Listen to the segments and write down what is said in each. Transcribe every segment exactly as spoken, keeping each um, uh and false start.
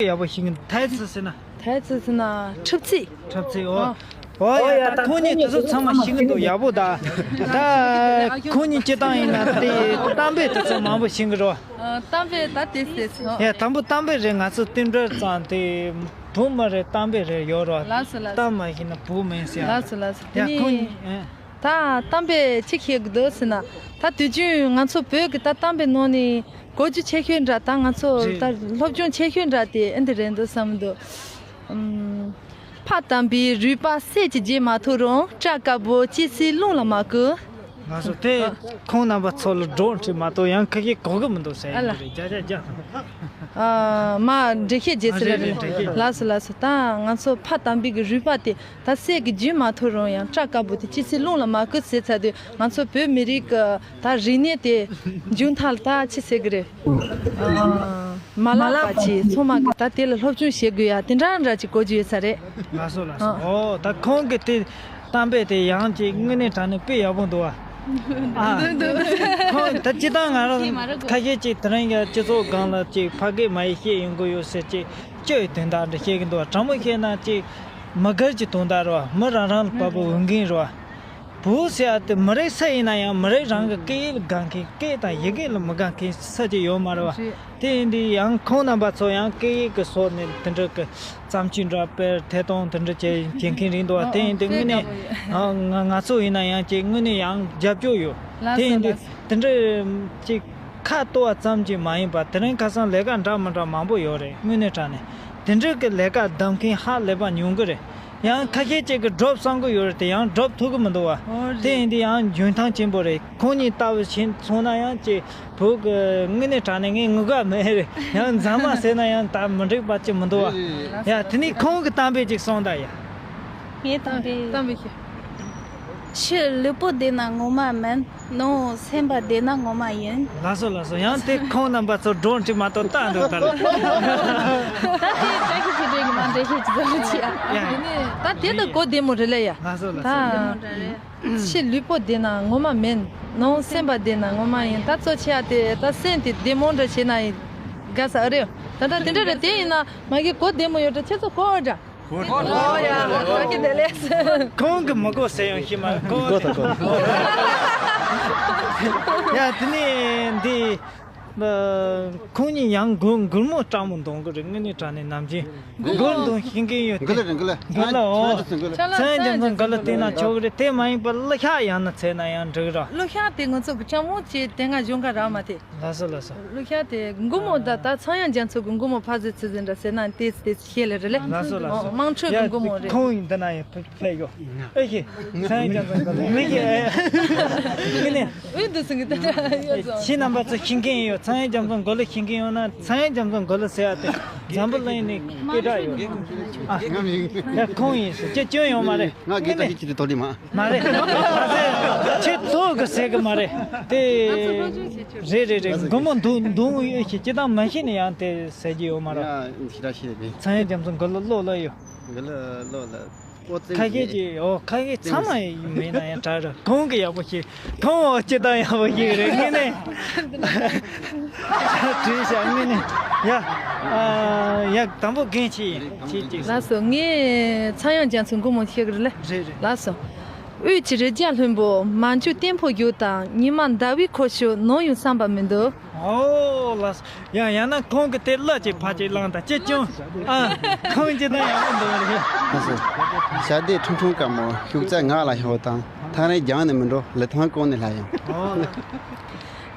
ཡག་པོ་ཤེས་ཀྱི་འདུག་ཐའི་ཙི་ཟེར་ན། ཐའི་ཙི་ཟེར་ན་འཁྲབ་ཚིག་འཁྲབ་ཚིག་འོ། ཨ། འོ་ཡ། ད་ཁོང་གཉིས་དེ་ཚོ་ཚང་མ་ཤེས་ཀྱི་འདུག་ཡག་པོ་ད། ད་ཁོང་གཉིས་སྤྱིར་བཏང་ཡིན་ན་དེ་གཏམ་དཔེ་དེ་ཚོ་མང་པོ་ཤེས་ཀྱི་རེད། ཨ། གཏམ་དཔེ་ད་དེ་ཟེར་སོང་། ཡ། དང་པོ་གཏམ་དཔེ་རེད། ང་ཚོ་བསྟུན་གྲོས་ཙང་དེ་བུ་མོ་རེད། གཏམ་དཔེ་རེད་ཡོད་རེད། ལགས་སོ་ལགས་སོ། གཏམ་མ་ཤེས་ན་བུ་མིན་ཟེར་ཡ། ལགས་སོ་ལགས་སོ། དེ་ཡ། ནི་ཁོང་གཉིས། ཨ། ད་གཏམ་དཔེ་གཅིག་བཤད་དགོས་འདུག་ཟེར་ན། ད་དུས་རྒྱུན་ང་ཚོ་བོད་ཀྱི་ད་གཏམ་དཔེ་ནང་ནས་གོ་རྒྱུ་ཆེ་ཤོས་འདྲ། ད་ང་ཚོ་རེད། ད་སློབ་སྦྱོང་ཆེ་ཤོས་འདྲ་དེ་ཨེ་འདི་རེད་འདུག་བསམ་འདུག་ཨམ། ཕ་དམ་པའི་རུས་པ་གསེར་གྱི་རྒྱན་མ་ཐོགས་རུང་། སྐྲ་དཀར་པོ་སྐྱེ་སའི་རླུང་ལ་མ་བསྐུར། ང་ཚོ་དེ་ཁོང་རྣམ་པ་ཚོ་ལ་སྒྲོག་འགྲིག་མ་གཏོགས་ཡང་ཁ་ཤས་གོ་གི་མི་འདུག་ཟེར་ཨ་ལ། ཡིན་རེད། རྒྱ་རྒྱ་རྒྱ། ཨ། མ་འགྲེལ་བཤད་བྱེད་ཟེར་རེད། རེད་རེད། ལགས་སོ་ལགས་སོ། ད་ང་ཚོ་ཕ་དམ་པའི་གི་རུས་པ་དེ། ད་གསེར་གྱི་རྒྱན་མ་ཐོགས་རུང་ཡང་། སྐྲ་དཀར་པོ་དེ་སྐྱེ་སའི་རླུང་ལ་མ་བསྐུར་ཟེར་ཚར་དུས། ང་ཚོ་བོད་མི་རིགས་ཀྱི་ད་རིག་གནས་དེ་མཇུག་མཐར་ད་ཅི་ཟེར་གི་རེད། ཨ། མ་བརླག་པ་ཅིག་ཚང་མ་གི་ད་དེ་ལ་སློབ་སྦྱོང་བྱེད་དགོས་ཡ་དེ་འདྲ་འདྲ་ཅིག་གོ་རྒྱུ་ཡོད་ས་རེད། ལགས་སོ་ལགས་སོ། ཨ། ཨོ་ད་ཁོང་གི་དེ་གཏམ་དཔེ་དེ་ཡང་ཅིག་དངོས་གནས་དྲང་གནས་དཔེ་ཡག་པོ་འདུག་ཨ། ཨ། ཁོང་ད་སྤྱིར་བཏང་ང་རང་ཁ་ཤས་ཅིག་དེ་རིང་གི་སྤྱི་ཚོགས་སྒང་ལ་ཅིག་ཕ་སྐད་མ་ཡིག་བཤད་ཡོང་གི་ཡོད་ཟེར་ཅིག་སྤྱི་ཡི་དོན་དག་འདྲ་བཤད་ཀྱི་འདུག་བ། དྲང་མོ་བཤད་ན་ཅིག་མི་སྒེར་གྱི་དོན་དག་རེད་བ། མི་རང་རང་ལ་བབ་པའི་འོས་འགན་རེད་བ། བོད་ཟེར་ཡ་དེ་མི་རིགས་སུ་ཡིན་ན་ཡང་མི་རིགས་རང་གི་སྐད་ཡིག་ལ་དགའ་མཁན། སྐད་དང་ཡི་གེ་ལ་མི་དགའ་མཁན་སུ་ཅིག་ཡོད་མ་རེད་བ། རེད། དེ་ཡིན་དུས་ཡང་ཁོང་རྣམ་པ་ཚོ་ཡང་སྐད་ཡིག་གི་ཕྱོགས་ནས་དེ་འདྲ་གི་བརྩམས་ཆོས་འདྲ་དཔེར་ཐད་གཏོང་དེ་འདྲ་བྱེད་བྱེད་མཁན་རེད་འདུག་བ། དེ་ཡིན་དུས་དངོས་གནས་ཨ་ང་ང་ཚོ་ཡིན་ན་ཡང་ཅིག་དངོས་གནས་ཡང་རྒྱབ་སྐྱོར་ཡོད། ལགས་སོ། དེ་ཡིན་དུས་དེ་འདྲ་ཅིག་ཁ་གཏོར་བ་ཙམ་གྱིས་མ་ཡིན་པ། དེ་རིང་ཁ་སང་ལས་ཀ་འདྲ་མི་འདྲ་མང་པོ་ཡོད་རེད། དངོས་གནས་དྲང་གནས་དེ་འདྲ་གི་ལས་ཀ་བདམས་མཁན་ཧ་ལས་པ་ཉུང་གི་རེད། ཡང་ཁ་ཤས་ཅིག་གིས་སྒྲུབ་བསམ་གི་ཡོད་རེད་དེ་ཡང་སྒྲུབ་ཐུབ་གི་མི་འདུག་བ། ཨོ་རེད། དེ་ཡིན་དུས་ཡང་འཇོན་ཐང་ཆེན་པོ་རེད། ཁོང་གཉིས་ལྟ་བུ་བྱས་སོང་ན་ཡང་ཅིག་བོད་ཀྱི་དངོས་གནས་དྲང་གནས་ངས་ངུ་ག་མེད་རེད། ཡང་མཛངས་མ་ཟེར་ན་ཡང་ད་མི་འགྲིག་པ་ཅིག་མི་འདུག་བ། ཡ་དེ་ནས་ཁོང་གི་གཏམ་དཔེ་ཅིག་གསུངས་དང་ཡ། ངའི་གཏམ་དཔེ། གཏམ་དཔེ་ཞུ། ཕྱི་ལུས་པོ་བདེ་ན་ངོ་མ་སྨན། ནང་སེམས་པ་བདེ་ན་ངོ་མ་ཡིན། ལགས་སོ་ལགས་སོ། ཡང་དེ་ཁོང་རྣམ་པ་ཚོ་སྒྲོག་འགྲིག་མ་གཏོགས་ལྟ་འདུག་ག་ལ། ད་དེ་ད་གི་ཁྱེད་རེ་གི་མ་འདྲེ་ཤེས་ཅི་ཙམ་ཅི་ཡ། ཡ། ད་དེ་ད་གོ་བདེ་མོ་རེད་ལ་ཡ། ལགས་སོ་ལགས་སོ། ད་ཕྱི་ལུས་པོ་བདེ་ན་ངོ་མ་སྨན། ནང་སེམས་པ་བདེ་ན་ངོ་མ་ཡིན། ད་གཙོ་ཆེ་ཡ་དེ་ད་སེམས་དེ་བདེ་མོ་འདྲ་བྱས་ན་ཡིན་དགའ་ས་ཨ་རེད། ད་ད་དེ་འདྲ་རེད། དེ་ཡིན་ན་མ་གི་གོ་བདེ་མོ་ཡོད་འདྲ། ཁྱེད་ཚོ་གོ་འདྲ། ཨོ་ཡ། ཁོང་གིས་མི་གོ་ཟེར་ཡང་ཤི་མ་གོ། གོ་དང་གོ། ཡ་དེ་ནས་འདི་ཁོང་གཉིས་ཡང་མགུར་མགུར་མོ་སྤྲང་མོ་འདོན་གི་རེད། དངོས་གནས་དྲང་གནས་ནམ་རྒྱུན་མགུར་འདོན་ཤེས་མཁན་ཡོད་དེ། མགུར་ལ་རེད། མགུར་ལ། མགུར་ལ་ཨོ། ཚངས་དབྱངས་རྒྱ་མཚོ་མགུར་ལ་བསྟན་ན་ཆོག་གི་རེད། དེ་མ་ཡིན་པར་གླུ་ཤགས་ཡང་ན་བཙལ་ན་ཡང་འགྲིག་ར། གླུ་ཤགས་དེ་ང་ཚོ་གི་སྤྱང་མོ་ཅེས་དེ་སྔ་གཞུང་ག་རག་མ་ཐེ། ལགས་སོ་ལགས་སོ། གླུ་ཤགས་དེ་མགུར་མོ་ད་ད་ཚངས་དབྱངས་རྒྱ་མཚོ་གི་མགུར་མོ་ཕ་ཟེ་ཚི་ཟེ་འདྲ་ཟེར་ན་དེ་དེ་ཤེས་ལེ་རེད་ལེ། ལགས་སོ་ལགས་སོ། དམངས་ཁྲོད་ཀྱི་མགུར་མོ་རེད། ཁོང་ཡིན་འདི་ན་ཡང་ཕེབས་ཡོད། ཨེ་ཤེ། ཚངས་དབྱངས་རྒྱ་མཚོ་མི་ཤེས། ངས་ནས། འོས་འདུག་སེང་གི་ད་ཡོད་ཚོ། ཁྱེད་རྣམ་པ་ཚོ་ཤེས་མཁན་ཡོད། ཚངས་དབྱངས་རྒྱ་མཚོ་མགུར་གླུ་ཤེས་མཁན་ཡོད་ན། ཚངས་དབྱངས་རྒྱ་མཚོ་མགུར་གླུ་ཟེར་ཡ་དེ་འཛམ་བུ་གླིང་ནས་དཔེ་གྲགས་ཡོད། ཨ། ཡ་ཁོང་ཡིན་ཟེར་ཅི་སྐྱོན་ཡོད་མ་རེད། ང་དགེ་རྒན་ཁྱེད་ཀྱི་དོ་དེ་མ། མ་རེད། ཁྱེད་ཐོག་གི་ཟེར་གི་མ་རེད་དེ། རེད་རེད་རེད། མགུར་མོ་འདུག་འདུག་ཡོད་ཤེས། ཅི་དང་མ་ཤེས་ནས་ཡང་དེ་ཟེར་གྱི་ཡོད་མ་རེད། ཡ་ཞེ་དྲག་ཤེས་རེད། ཚངས་དབྱངས་རྒྱ་མཚོ་མགུར་གླུ་བློ་ལ་ཡོད། མགུར་གླུ་བློ་ལ། ཁ་ཤས་ཀྱིས་ཨོ་ཁ་ཤས་ཚང་མ་མེད་ན་ཡང་དྲག་རེད། གོང་གི་ཡག་པོ་ཞིག་གོང་འོ་སྤྱིར་བཏང་ཡག་པོ་ཞིག་རེད། དངོས་གནས་བྲིས་བཞག་དངོས་གནས་ཡ། ཨ་ཡ་དང་པོ་རྒན་ཆེ་ཡིན་ཆེ་གཅིག་ལགས་སོ། ངས་ཚངས་དབྱངས་རྒྱ་མཚོའི་མགུར་མོ་ཤེས་གི་རེད་ལེ། རེད་རེད། ལགས་སོ། དབུས་ཀྱི་རི་རྒྱལ་ལྷུན་པོ། མ་འཇུག་བརྟན་པོ་བཞུགས་དང་། ཉི་མ་ཟླ་བའི་འཁོར་ཞུགས། ནམ་ཡང་བསམ་པ་མི་འདོར། ཨོ་ལགས་སོ། ཡང་ཡང་ན་ཁོང་གི་དེ་གླུ་ཅིག་ཕར་ཅིག་བླངས་དང་། ཅི་ཅུང་ཨ་ཁོང་ཅི་དང་ཡག་པོ་འདུག་རེད། ལགས་སོ། ཞག་དེ་ཁྲུང་ཁྲུང་དཀར་མོ། ཤུགས་རྩ་ངག་ལ་ཤོར་དང་། ཐག་རིང་རྒྱང་ནས་མི་འགྲོ། ལི་ཐང་ཀོང་ནས་སླར་ཡོང་། ཨོ་ལགས།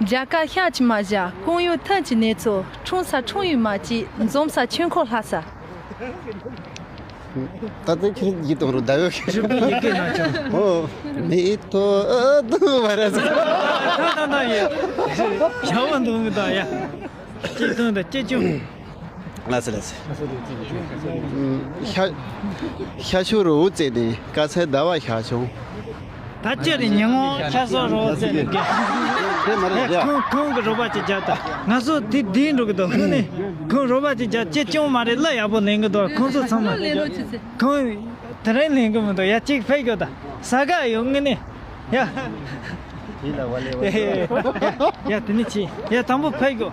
རྒྱ་གར་ཤར་གྱི་མ་བཞག་ཀོང་ཡུལ་ཐང་གི་གནས་ཚུལ། ཁྲུང་ས་ཁྲུང་ཡུལ་མ་གཅིག་འཛོམས་ས་ཆོས་འཁོར་ལྷ་ས། ད་ལྟ་ཁྱེད་ཡིད་གཏོང་རོགས་ཟླ་འོད་ཀྱི། རིག་པའི་ཡི་གེ་ནང་བྱུང་། ཨོ། མི་ཐོག་ཏུ་བ་ར་ཟེར། ད་ད་ད་ཡ། ཞྭ་བ་འདུག་གི་ད་ཡ། གཅིག་སྟོང་དང་གཅིག་བཅུ། ལགས་སོ་ལགས་སོ། ཤ་ཤ་ཤུ་རུ་བཙས་ནས་དཀར་ཚལ་ཟླ་བ་ཤར་བྱུང་། ད་ཅི་རེད། ཉིན་ངོ་ཁྱ་སོ་རོ་ཟེར་ནས་དགེ། དེ་མ་རེད་ཡ། ཁོང་ཁོང་གི་རོགས་པ་ཅིག་རྒྱབ་དང་། ང་ཚོ་དེ་བསྡད་འགྲོ་གི་འདུག་དངོས་གནས་ཁོང་རོགས་པ་ཅིག་རྒྱབ། ཅི་ཅུང་མ་རེད། གླུ་ཡག་པོ་ལེན་གི་འདུག་ཁོང་ཚོ་ཚང་མ། ཁོང་དེ་རིང་ལེན་གི་མི་འདུག་ཡ། གཅིག་ཕེབས་དགོས་ད། ས་ག་ཡོད་དངོས་གནས། ཡ། ཡ་དེ་ནས་ཅི། ཡ་དང་པོ་ཕེབས་དགོས།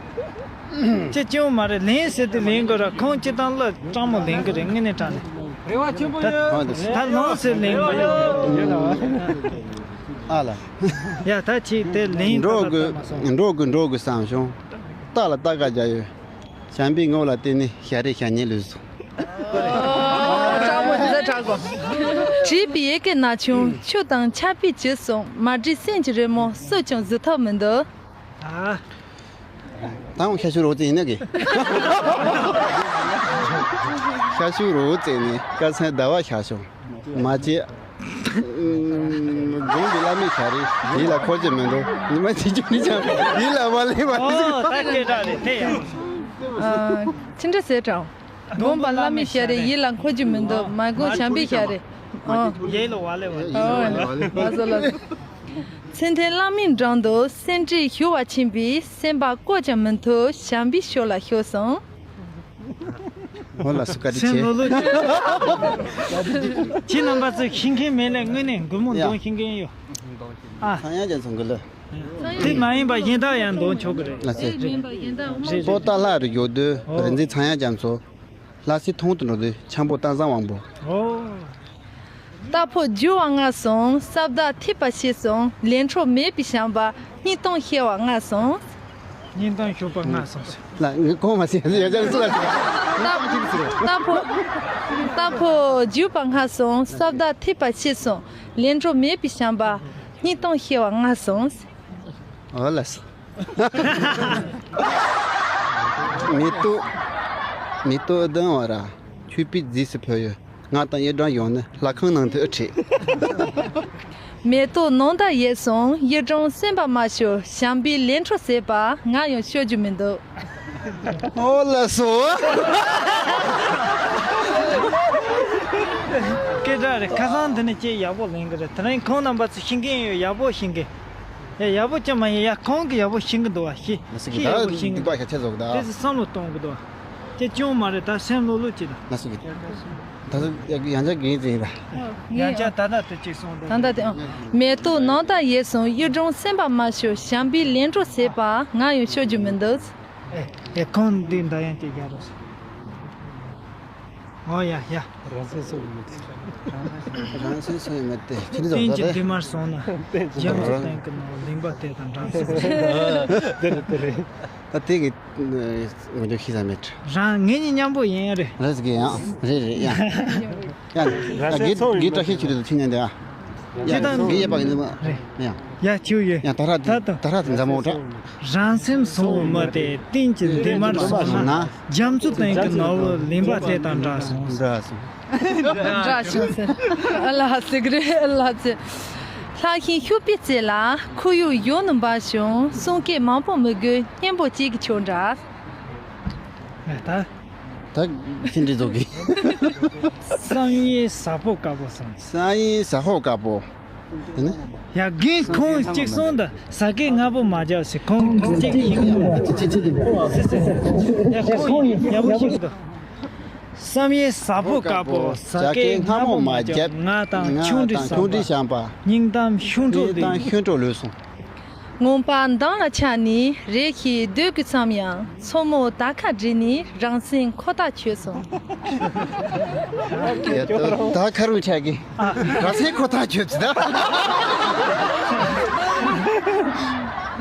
ཅི་ཅུང་མ་རེད། ལེན་ཟེར་དུས་ལེན་དགོས་ར། ཁོང་སྤྱི་བཏང་ལ་སྤྲང་མོ་ལེན་གི་རེད། དངོས་གནས་དྲང་ནས། རེ་བ་ཆེན་པོ་ད་ཡོད། ད་ལོང་ཟེར་ལེན་དགོས་རེད། ཨ་ལ། ཡ་ད་ཅི་དེ་ལེན་འགྲོ་དགོས། འགྲོ་དགོས་འགྲོ་དགོས་བསམ་བྱུང་། རྟ་ལ་རྟ་ཁ་རྒྱག་ཡོད། བྱམས་པའི་ངོ་ལ་བལྟས་ནས་ཞལ་རས་ཞལ་ཉེ་ལུས་སོང་། དྲག་མོ་དེ་ཚ་དྲག་གོ། བྲིས་པའི་ཡི་གེ་ན་ཆུང་ཆུ་དང་ཆར་པས་བྱུགས་སོང་། མ་བྲིས་སེམས་ཀྱི་རི་མོ་སུས་ཀྱང་བཟོ་ཐབས་མི་འདུག་ཨ། ད་འོང་ཤ་ཤུ་རོ་ཙེ་ནས་གི། ཤ་ཤུ་རོ་ཙེ་ནས་ཀ་ཚན་ཟླ་བ་ཤ་ཤོང་མ་བྱེད། དགོངས་པའི་བླ་མའི་ཞལ་རས་ཡིད་ལ་འཁོར་གྱི་མི་འདུག་ཉི་མ་གཅིག་ཀྱང་ནི་ཅང་ཡིད་ལ་མ་ལེན་པ། ཨོ་ད་སྐད་གྲགས་རེད་དེ་ཡང་། ཨ། ཅི་འདྲ་ཟེར་དྲང་། དགོངས་པ་བླ་མའི་ཞལ་རས་ཡིད་ལ་འཁོར་གྱི་མི་འདུག་མ་དགོངས་བྱམས་པའི་ཞལ་རས། ཨོ། ཡིད་ལ་བ་ལེ་བ་ལེ། ཨོ། ལ་ཟོ་ལ་ཟོ། མཚན་ལྡན་བླ་མའི་འགྲམ་དུ་སེམས་ཁྲལ་ཞུ་བ་ཕྱིན་པས། སེམས་པ་བཀོད་ཀྱང་མི་ཐུབ་བྱམས་པའི་ཞོར་ལ་ཤོར་སོང་། འོ་ལགས་སོ། བཀའ་དྲིན་ཆེ། སེམས་ལོ་ལོ་ཅི། ཁྱེད་རྣམ་པ་ཚོས་ཤེས་མཁན་མེད་ལས་དངོས་གནས་མགུར་མོ་ཡ། འདོན་ཤེས་མཁན་ཡོད། ཨ། ཚངས་དབྱངས་རྒྱ་མཚོ་མགུར་ལོ། དེ་མ་ཡིན་པ་གཞན་དག་ཡང་འདོན་ཆོག་གི་རེད། ལགས་སེ། རེད་རེད། པོ་ཏཱ་ལ་རུ་ཡོད་དུས། ཨོ། རིག་འཛིན་ཚངས་དབྱངས་རྒྱ་མཚོ། ལྷ་སའི་མཐོང་དུ་འགྲོ་དུས་འཆམ་པོ་སྟག་བཟང་དབང་པོ། ཨོ། རྟ་ཕོ་རྒྱུག་པ་སྔ་སོང་། ས་བདག་ཐེབས་པ་ཕྱི་སོང་། ལས་འཕྲོ་མེད་པའི་བྱམས་པ། སྙིང་གཏམ་བཤད་པ་སྔ་སོང་། སྙིང་གཏམ་ཤོད་པ་སྔ་སོང་ཟེར། ལ་ངས་གོང་མ་ཟེར་ཡ་ཅག་སུ་ལ། རྟ་ཕོ། རྟ་ཕོ་རྒྱུག་པ་སྔ་སོང་། ས་བདག་ཐེབས་པ་ཕྱི་སོང་། ལས་འཕྲོ་མེད་པའི་བྱམས་པ། སྙིང་གཏམ་བཤད་པ་སྔ་སོང་ཟེར། ཨོ་ལགས་སོ། མེ་ཏོག་མེ་ཏོག་ལྡུམ་ར། མཆོད་པའི་རྫས་སུ་ཕུལ་ཡོད། ང་དང་གཡུ་སྦྲང་ཡོང་ནི་ལྷ་ཁང་ནང་དུ་ཨེ་ཁྲིད། མེ་ཏོག་ནང་ད་ཡལ་སོང་། གཡུ་སྦྲང་སེམས་པ་མ་ཤོར། བྱམས་པའི་ལས་འཕྲོ་ཟད་པ། ང་ཡང་ཤོར་རྒྱུ་མི་འདུག་ཨོ་ལགས་སོ། སྐད་གྲགས་རེད། ཁ་སང་འདི་ནས་ཁྱེད་ཡག་པོ་ལེན་གི་རེད། དེ་རིང་ཁོང་རྣམ་པ་ཚོ་ཤེས་མཁན་ཡོད། ཡག་པོ་ཤེས་མཁན། ཡ་ཡག་པོ་ཅང་མ་ཡིན། ཡ་ཁོང་གི་ཡག་པོ་ཤེས་གི་འདུག་བ། ཤེས་ཤེས་ཡག་པོ་ཤེས་གི་འདུག་ད་སེམས་ལ་གཏོང་གི་འདུག་བ། ཅི་ཅུང་མ་རེད། ད་སེམས་ལྷོད་ལྷོད་ཅིག་ལ། ལགས་སོ། ད་ཡང་ཆ་གིན་ཟིན་ལ། ཡང་ཆ་ད་ལྟ་དུ་ཅིག་སོང་འདུག་ད་ལྟ་དེ་ཨང་། མེ་ཏོག་ནང་ད་ཡལ་སོང་། གཡུ་སྦྲང་སེམས་པ་མ་ཤོར། བྱམས་པའི་ལས་འཕྲོ་ཟད་པ། ང་ཡང་ཤོར་རྒྱུ་མི་འདུག་ཨེ་ཁོང་འདི་འདྲ་ཡང་ཅིག་རྒྱག་རོགས། ཨོ་ཡ་ཡ། རང་སེམས་སོ་ཡི་མི་དེ། རང་སེམས་སོ་ཡི་མི་དེ། ཁྱེད་ཚོ་རྟེན་གྱི་ད་འདི་མར་སོང་ན། རྒྱ་མཚོ་སྟེང་གི་ནང་ལིང་པ་དེ་དང་འདྲ་སོང་། དེ་རེད་དེ་རེད། ད་དེ་གི་ངོ་ཅོག་ཤི་ས་མེད། རང་ངེད་གཉིས་མཉམ་པོ་ཡིན་རེད། རེད་ཟེར་གི་ཡང་རེད་རེད་ཡང་། ཡང་རང་སེམས་སོ་ཡི་མི་དེ། གི་བཀྲ་ཤིས་ཆོས་སྒྲོན་དུ་ཁྱེད་གཉིས་འདི་ཨ། ཅི་དང་། ཡ་ཡ་པ་གི་འདི་མ་རེད། ཡ། ཡ་ཁྱེད་ཡོད། ཡ་ད་ར་དེ་ད་ད་ད་ར་དེ་འཛམ་བུ་གྲགས། རང་སེམས་སོ་ཡི་མི་དེ། རྟེན་གྱི་འདི་མར་སོང་ན། རྒྱ་མཚོ་སྟེང་གི་ནོར་བུ་ལིང་པ་དེ་དང་འདྲ་སོང་། འདྲ་སོང་། འདྲ་སོང་ཟེར། ཨ་ལ་ཟེར་གི་རེད། ཨ་ལ་ཟེར། ལྷག་ཤིང་ཤུག་པའི་རྩེ་ལ། ཁོར་ཡུག་ཡོང་ནི་འབའ་བྱུང་། གསུང་སྐད་མང་པོ་མི་དགོས། སྙན་པོ་གཅིག་གིས་ཆོག་འདྲ། ད། ད་ཕྱིན་དྲི་ཚོགས་ཀྱི། བསམ་ཡས་ཟ་ཕོ་དཀར་པོ་སོང་། བསམ་ཡས་ཟ་ཕོ་དཀར་པོ། དེ་ནི། ཡ་རྒན་ཁོང་གཅིག་གསུང་དང་། ཟ་སྐད་སྔ་པོ་མ་རྒྱབ་ཟེར། ཁོང་གཅིག་ཡིན། ཡ་ཁོང་ཡིན། ཡག་པོ་ཤེས་ཀྱི་འདུག་བསམ་ཡས་ཟ་ཕོ་དཀར་པོ། ཟ་སྐད་སྔ་པོ་མ་རྒྱབ། ང་དང་ཆུང་འདྲིས་བསམ་པ། སྙིང་གཏམ་ཤུགས་འཕྲོག་ལུས། ཤུགས་འཕྲོག་ལུས་སོང་། ངང་པ་མདུན་ལ་ཆགས་ནས་རེ་ཞིག་སྡོད་དགོས་བསམ་ཡང་། མཚོ་མོ་དར་ཁ་བསྒྲིགས་ནས་རང་སེམས་ཁོ་ཐག་ཆོད་སོང་། དར་ཁ་རུ་ཆགས་ཀྱི་རང་སེམས་ཁོ་ཐག་ཆོད་ཚུལ་ད།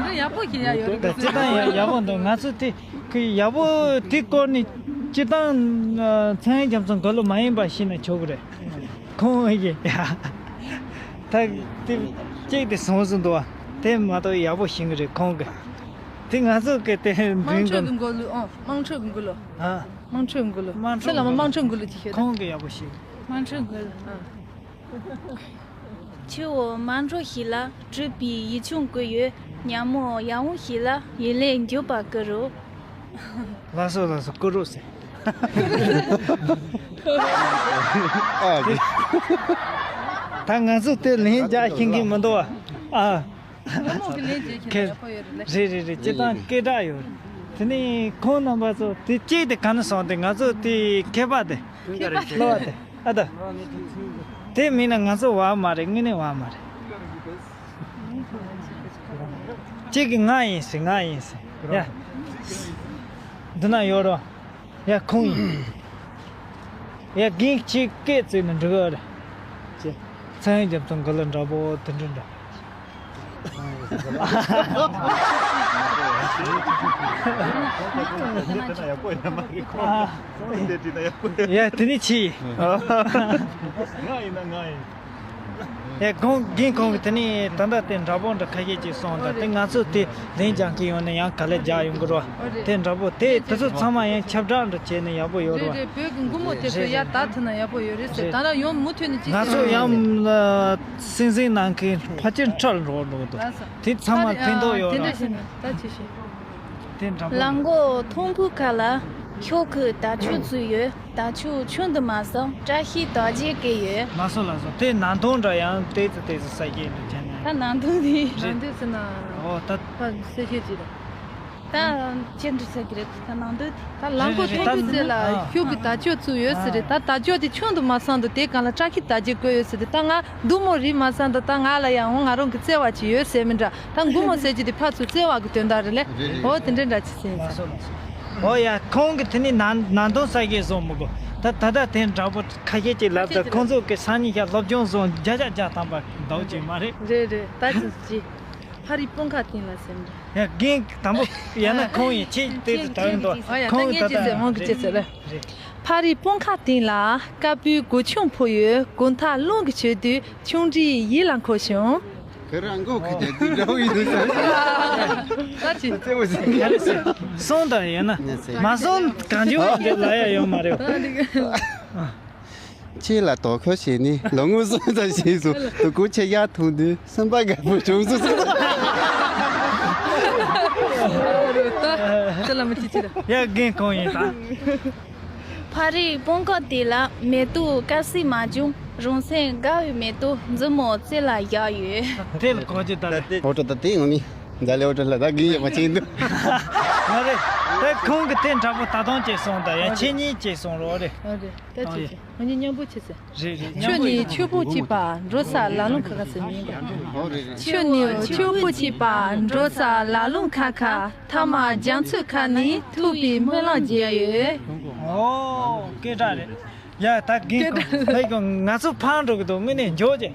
འདི་ཡག་པོ་ཞིག་ཡ་ཡོད་རེད། ད་སྤྱིར་བཏང་ཡ་ཡག་པོ་འདུག་ང་ཚོ་དེ་གི་ཡག་པོ་དེ་སྐོར་ནས་སྤྱིར་བཏང་ཚངས་དབྱངས་རྒྱ་མཚོ་མགུར་གླུ་མ་ཡིན་པ་ཤེས་ན་ཆོག་གི་རེད། ཁོང་ཡིན། ད་དེ་གཅིག་དེ་སོང་ཟིན་འདུག་བ། དེ་མ་གཏོགས་ཡག་པོ་ཤེས་ཀྱི་རེད་ཁོང་གི། དེ་ང་ཚོ་གི་དེ་དམངས་ཁྲོད་ཀྱི་མགུར་གླུ། ཨང་། དམངས་ཁྲོད་ཀྱི་མགུར་གླུ། ཨ། དམངས་ཁྲོད་མགུར་གླུ། དམངས་ཁྲོད་ཚེ་ལ་མ་མགུར་གླུ། དམངས་ཁྲོད་མགུར་གླུ་ཅིག་ཤོད་ད། ཁོང་གི་ཡག་པོ་ཤེས། དམངས་ཁྲོད་མགུར་གླུ། ཨ། ཆུ་བོ་མར་འགྲོ་ཞིག་ལ། གྲུབ་པའི་ཡིག་ཆུང་བསྐུར་ཡོད། ཉ་མོ་ཡར་འོང་ཞིག་ལ། ཡིད་ལས་འགྱུར་བ་བསྐུར་རོ། ལགས་སོ་ལགས་སོ། བསྐུར་རོགས་ཟེར། ཨ་ཀི། ད་ང་ཚོ་དེ་ལན་རྒྱག་ཤེས་ཀྱི་མི་འདུག་བ། ཨ། ཁོ་མོ་གི་ལན་རྒྱག་ཁྱེད་ལ་ཡག་པོ་ཡོད་རེད་ལ། རེད་རེད་རེད། སྤྱིར་བཏང་སྐད་གྲགས་ཡོད་རེད། དེ་ནས་ཁོང་རྣམ་པ་ཚོ་དེ་གཅིག་དེ་ག་ནས་སོང་སྟེ། ང་ཚོ་དེ་མཁས་པ་དེ། མཁས་པ་བློ་བ་དེ། ཨ་ད། དེ་མིན་ན་ང་ཚོ་བ་མ་རེད། དངོས་གནས་བ་མ་རེད། གཅིག་གིས་ང་ཡིན་ཟེར། ང་ཡིན་ཟེར། ཡ། འདི་ན་ཡོད་རོ། ཡ་ཁོང་ཡིན། ཡ་རྒན་ཁྱེད་སྐད་བཙུགས་ནས་འགྲོ་གི་རེད། ཅེ། ཚན་རིག་རྒྱབ་ཏུ་འགུལ་ལ་འདྲ་པོ་དེ་འདྲ་འདྲ། ཡ་དེ་ནི་ཆི་ཡིན། ང་ཡིན་ན་ང་ཡིན། ཨེ་ཁོང་རྒན་ཁོང་གིས་དེ་ནས་ད་ལྟ་དེ་འདྲ་པོ་འདྲ་ཁ་ཤས་ཅིག་གསུངས་དང་། དེ་ང་ཚོ་དེ་ལན་རྒྱག་མཁན་ཡོང་ན་ཡང་ག་ལེར་རྒྱག་ཡོང་གི་རོ། དེ་འདྲ་པོ་དེ་དེ་ཚོ་ཚང་མ་ཡང་ཁྱབ་བསྒྲགས་འདྲ་བྱས་ན་ཡག་པོ་ཡོད་རེད། རོ། རེད། བོད་ཀྱི་མགོ་མོ་དེ་ཚོ་ཡར་དར་ཐུབ་ན་ཡག་པོ་ཡོད་རེད་ཟེར། རེད། ད་ལྟ་ཡང་མུ་མཐུད་ནས་ཅི་ང་ཚོ་ཡང་སེམས་སེམས་ནང་གི་ཕལ་ཆེར་འཕྲལ་འགྲོ་འགྲོ་འདུག་ད་ས་དེ་ཚང་མ་ཕན་ཐོགས་ཡོད་དེ་རོ། འདྲ་བྱས་ན་ད་ཅི་ཞིག་དེ་འདྲ་པོ། གླང་མགོ་མཐོན་པོའི་ཁ་ལ་ཤོག་གུ་དར་ལྕོག་བཙུགས་ཡོད། དར་ལྕོག་ཆུང་དུ་མ་སོང་། བཀྲ་ཤིས་རྡོ་རྗེ་སྐད་ཡོད། ལགས་སོ་ལགས་སོ། དེ་ནང་དོན་འདྲ་ཡང་ཏོག་ཙམ་ཏོག་ཙམ་གསལ་བཤད་འདྲ་བྱས་ན། ད་ནང་དོན་དེ། རེད། ནང་དོན་ཟེར་ན། ཨོ་ད། ཕ་གསལ་བཤད་ཅིག་དང་། ད་ཅི་འདྲ་ཟེར་གི་རེད། ད་ནང་དོན་དེ། ད་གླང་མགོ་རེད་རེད། མཐོན་པོའི་ད་རྩེ་ལ། ཨ། ཤོག་གུ་དར་ལྕོག་བཙུགས་ཡོད་ཟེར་རེད། ད་དར་ལྕོག་དེ་ཆུང་དུ་མ་སོང་དུ་དེ་སྒང་ལ་བཀྲ་ཤིས་རྡོ་རྗེ་བཀོད་ཡོད་ཟེར་རེད། ད་ང་སྡུག་མོ་རེད་མ་སོང་དུ་ད་ང་ལ་ཡང་འོ་ང་རང་གི་བརྩེ་བ་ཅིག་ཡོད་ཟེར་མི་འདྲ། ད་མགོ་མོ་ཟེར་གྱི་དེ་ཕར་ཚུར་བརྩེ་བ་གི་དོན་དག་རེད་ལེ། རེད་རེད། འོ་དེ་འདྲ་འདྲ་ཅིག་ཟེར་ཡིན། ལགས་སོ་ལགས་སོ། འོ་ཡ་ཁོང་གི་དེ་ནི་ནང་ནང་དོན་གསལ་བཤད་སོང་མི་དགོས། ད་ད་ལྟ་དེ་འདྲ་པོ་ཁ་ཤས་ཅིག་ལབ་ད་ཁོང་ཚོ་གི་སང་ཉིན་ཞག་སློབ་སྦྱོང་སོང་བརྒྱ་ཆ་བརྒྱ་ཐམ་པ་འདུག་ཅིག་མ་རེད། རེད་རེད། ད་ཅི་ཅི་ཕ་རི་སྤུངས་ཁ་སྟེང་ལ་ཟེར་འདྲ། ཡ་རྒན་དང་པོ་ཡང་ན་ཁོང་ཡིན། ཁྱེད་དེ་ཚོ་ད་ཡིན་འདུག་ཨ་ཡ་ད་ཁོང་ངས་ད་ཅི་ད་ཟེར་མོང་གི་ཅི་ཟེར་ལེ། རེད། ཕ་རི་སྤུངས་ཁ་སྟེང་ལ་དཀར་པོའི་གོས་ཆུང་ཕུབ་ཡོད། གོས་ཐག་རླུང་གིས་ཆོད་དུས་ཆུང་འདྲིས་ཡིད་ལ་འཁོར་བྱུང་། ཁྱེད་རང་མགོ་ཁ་རྒྱག་དུས་འདྲ་བོ་ཡིན་འདུག་ཟེར། ད་ཅི། རྩེ་མོ་ཟིན་ག་རེ་ཟེར། སོང་དང་ཡིན་ན་མ་སོང་གང་བྱུང་འདི་ལ་ཡ་ཡོད་མ་རེད། ཁྱེད་ལ་དོ་ཁུར་བྱས་ནས་ལོ་ངོ་གསུམ་ཙམ་ཞིག་སོང་། དུ་ཀུ་ཆེ་ཡ་ཐུང་དུས་སེམས་པ་དགའ་པོ་བྱུང་སོང་། ད་ལ་མི་ཅི་ཅི་རེད། ཡ་རྒན་ཁོང་ཡིན་ད། ཕ་རིའི་སྤང་ཁ་དེ་ལ་མེ་ཏོག་དཀར་སེར་མ་བྱུང་། རང་སེམས་དགའ་བའི་མེ་ཏོག་མཛུབ་མོ་རྩེ་ལ་བཞག་ཡོད། དེ་ལ་གོ་རྒྱུ་ད་རེད། ཨོ་ཏོ་ད་དེ་ངོ་མི་འཛམ་གླིང་ཨོ་ཏོ་ལ་ད་གི་ཡོད་མ་ཅིག་འདུག་ང་རེད། དེ་ཁོང་གི་དེ་འདྲ་པོ་ད་དུང་ཅིག་སོང་ད་ཡ་ཁྱེད་གཉིས་ཅིག་སོང་རོགས་རེད། ཨོ་རེད། ད་ཅིག་ཅིག་ང་གཉིས་མཉམ་པོ་བྱེད་ཟེར། རེད་རེད། ཆུ་ནི་ཆུ་བོ་གཅིག་པ་འགྲོ་ས་ལ་ལུང་ཁ་ཁ་ཟེར་མིན་པ། ཆུ་ནི་ཆུ་བོ་གཅིག་པ་འགྲོ་ས་ལ་ལུང་ཁ་ཁ། ཐ་མ་རྒྱ་མཚོའི་ཁ་ནས་ཐུག་པའི་སྨོན་ལམ་རྒྱག་ཡོད། ཨོ་སྐད་གྲགས་རེད། ཡ་ད་རྒན་ཁོང་ཕ་གི་ང་ཚོ་ཕང་འགྲོ་གི་འདུག་དངོས་གནས་འཇོག་ཅིག་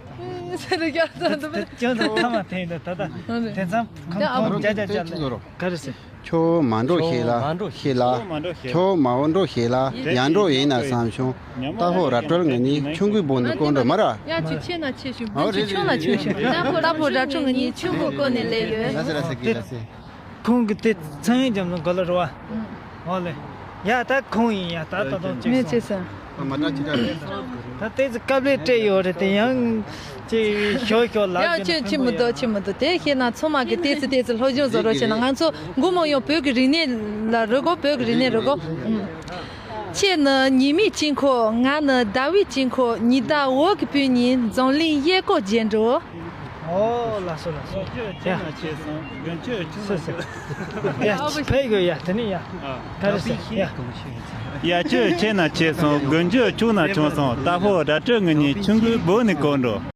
ཟེར་རྒྱ་ཚ་འདུག་ཅང་ཚ་ཐ་མ་འཐེན་འདུག་ད་ད་དེ་ཙམ་ཁོང་ཁོང་རྒྱ་རྒྱ་རྒྱ་ལ་ག་རེ་ཟེར། ཁྱོད་མ་འགྲོ་ཞིག་ལ་ཞིག་ལ། ཁྱོད་མ་འགྲོ་ཞིག་ལ་ཡར་འགྲོ་ཡིན་ན་བསམ་བྱུང་། རྟ་ཕོ་ར་སྤྲོད་ངེད་གཉིས་ཆུང་ཀུའི་བུ་ནི་ཀོང་འགྲོ་མ་ར། ཡ་ཆུ་ཆེ་ན་ཆེ་ཞུ་བུ་ཆུ་ཆུང་ན་ཆུང་ཞུ། རྟ་ཕོ་ར་སྤྲོད་ངེད་གཉིས་ཆུང་ཀུ་བཀོད་ནས་སླེབས་ཡོད། ལ་སེ་ལ་སེ་གི་ལ་སེ། ཁོང་གི་དེ་ཚན་རིག་རྒྱབ་ནང་ག་ལ་རོ་བ། ཨོ་ལེ། ཡ་ད་ཁོང་ཡིན། ཡ་ད་ད་དུང་ཅིག་ངས་ཅི་ཟེར། ད་མ་ད་ཅི་ད་རེད། ད་དེ་ཚོ་དཀའ་ལས་སྤྲད་ཡོད་རེད། དེ་ཡང་ཅིག་ཞོ་ཞོ་ལག་ཡང་ཅིག་ཅི་མི་འདུག་ཅི་མི་འདུག་དེ་ཤེས་ན་ཚང་མ་གི་དེ་ཚོ་དེ་ཚོ་སློབ་སྦྱོང་བཟོ་རོགས་བྱས་ན། ང་ཚོ་མགོ་མ་ཡོང་བོད་ཀྱི་རིག་གནས་ལ་རོལ་གོ། བོད་ཀྱི་རིག་གནས་རོལ་གོ། ཁྱེད་ནི་ཉི་མའི་དཀྱིལ་འཁོར། ང་ནི་ཟླ་བའི་དཀྱིལ་འཁོར། ཉི་ཟླ་འོད་ཀྱི་དཔུང་གཉེན། འཛམ་གླིང་གཡས་སྐོར་བརྒྱན་འགྲོ། ཨོ་ལགས་སོ་ལགས་སོ། ཡ་ཆེ་ན་ཆེ་སོང་། དགུན་ཆོས་ཆུང་ན་ཆུང་སོང་། ཡ་ཕེབས་དགོས་ཡ། དེ་ནི་ཡ། ག་རེ་ཟེར་ཡ། ཡ་ཆོས་ཆེ་ན་ཆེ་སོང་། དགུན་ཆོས་ཆུང་ན་ཆུང་སོང་། རྟ་ཕོ་ར་སྤྲོད་ངེད་གཉིས་ཆུང་ཀུའི་བུ་ནི་ཀོང་འགྲོ།